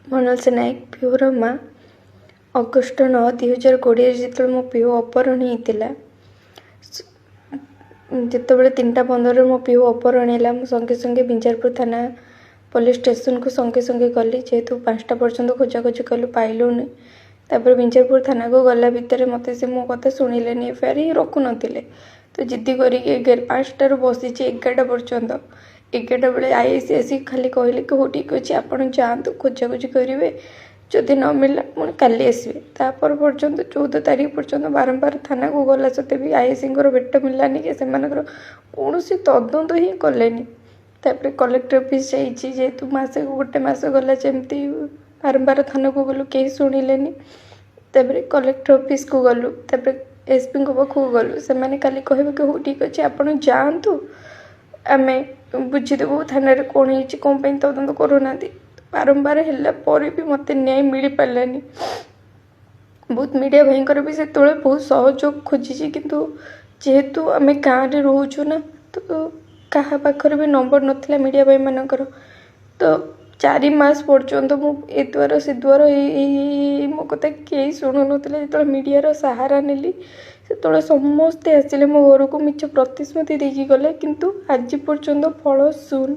ମୋନାଲିସା ନାୟକ, ପିହୁର ମା। ଅଗଷ୍ଟ 9 2020ରେ ଯେତେବେଳେ ମୋ ପିହୁ ଅପହରଣ ହେଇଥିଲା, ଯେତେବେଳେ 3ଟା 15ରେ ମୋ ପିହୁ ଅପହରଣ ହେଲା, ମୁଁ ସଙ୍ଗେ ସଙ୍ଗେ ବିଞ୍ଝାରପୁର ଥାନା ପୋଲିସ ଷ୍ଟେସନକୁ ସଙ୍ଗେ ସଙ୍ଗେ ଗଲି। ଯେହେତୁ 5ଟା ପର୍ଯ୍ୟନ୍ତ ଖୋଜାଖୋଜି କଲୁ, ପାଇଲୁନି। ତାପରେ ବିଞ୍ଝାରପୁର ଥାନାକୁ ଗଲା ଭିତରେ ମୋତେ ସେ ମୋ କଥା ଶୁଣିଲେନି, ଏଫଆଇଆର୍ ହିଁ ରଖୁନଥିଲେ। ତ ଜିଦ୍ଦି କରିକି 5ଟାରୁ ବସିଛି 11ଟା ପର୍ଯ୍ୟନ୍ତ। 11ଟା ବେଳେ ଆଇଆଇସି ଆସିକି ଖାଲି କହିଲେ କି ହଉ ଠିକ୍ ଅଛି, ଆପଣ ଯାଆନ୍ତୁ, ଖୋଜାଖୋଜି କରିବେ, ଯଦି ନ ମିଳିଲା ପୁଣି କାଲି ଆସିବେ। ତାପର ପର୍ଯ୍ୟନ୍ତ 14 ତାରିଖ ପର୍ଯ୍ୟନ୍ତ ବାରମ୍ବାର ଥାନାକୁ ଗଲା ସତ୍ତ୍ୱେ ବି ଆଇଆଇସିଙ୍କର ଭେଟ ମିଳିଲାନି କି ସେମାନଙ୍କର କୌଣସି ତଦନ୍ତ ହିଁ କଲେନି। ତାପରେ କଲେକ୍ଟର ଅଫିସ୍ ଯାଇଛି। ଯେହେତୁ ମାସେ ଗୋଟେ ମାସ ଗଲା, ଯେମିତି ବାରମ୍ବାର ଥାନାକୁ ଗଲୁ, କେହି ଶୁଣିଲେନି। ତାପରେ କଲେକ୍ଟର ଅଫିସକୁ ଗଲୁ, ତାପରେ ଏସ୍ପିଙ୍କ ପାଖକୁ ଗଲୁ। ସେମାନେ ଖାଲି କହିବେ କି ହଉ ଠିକ୍ ଅଛି, ଆପଣ ଯାଆନ୍ତୁ, ଆମେ ବୁଝିଦେବୁ ଥାନାରେ କ'ଣ ହେଇଛି, କ'ଣ ପାଇଁ ତଦନ୍ତ କରୁନାହାନ୍ତି। ବାରମ୍ବାର ହେଲା ପରେ ବି ମୋତେ ନ୍ୟାୟ ମିଳିପାରିଲାନି। ବହୁତ ମିଡ଼ିଆ ଭାଇଙ୍କର ବି ସେତେବେଳେ ବହୁତ ସହଯୋଗ ଖୋଜିଛି, କିନ୍ତୁ ଯେହେତୁ ଆମେ ଗାଁରେ ରହୁଛୁ ନା, ତ କାହା ପାଖରେ ବି ନମ୍ବର ନଥିଲା ମିଡ଼ିଆ ଭାଇମାନଙ୍କର। ତ 4 ମାସ ପର୍ଯ୍ୟନ୍ତ ମୁଁ ଏ ଦ୍ୱାର ସେ ଦ୍ୱାର ହେଇ ମୋ କଥା କେହି ଶୁଣୁନଥିଲେ। ଯେତେବେଳେ ମିଡ଼ିଆର ସାହାରା ନେଲି, ସେତେବେଳେ ସମସ୍ତେ ଆସିଲେ ମୋ ଘରକୁ, ମିଛ ପ୍ରତିଶ୍ରୁତି ଦେଇକି ଗଲେ, କିନ୍ତୁ ଆଜି ପର୍ଯ୍ୟନ୍ତ ଫଳ ଶୂନ।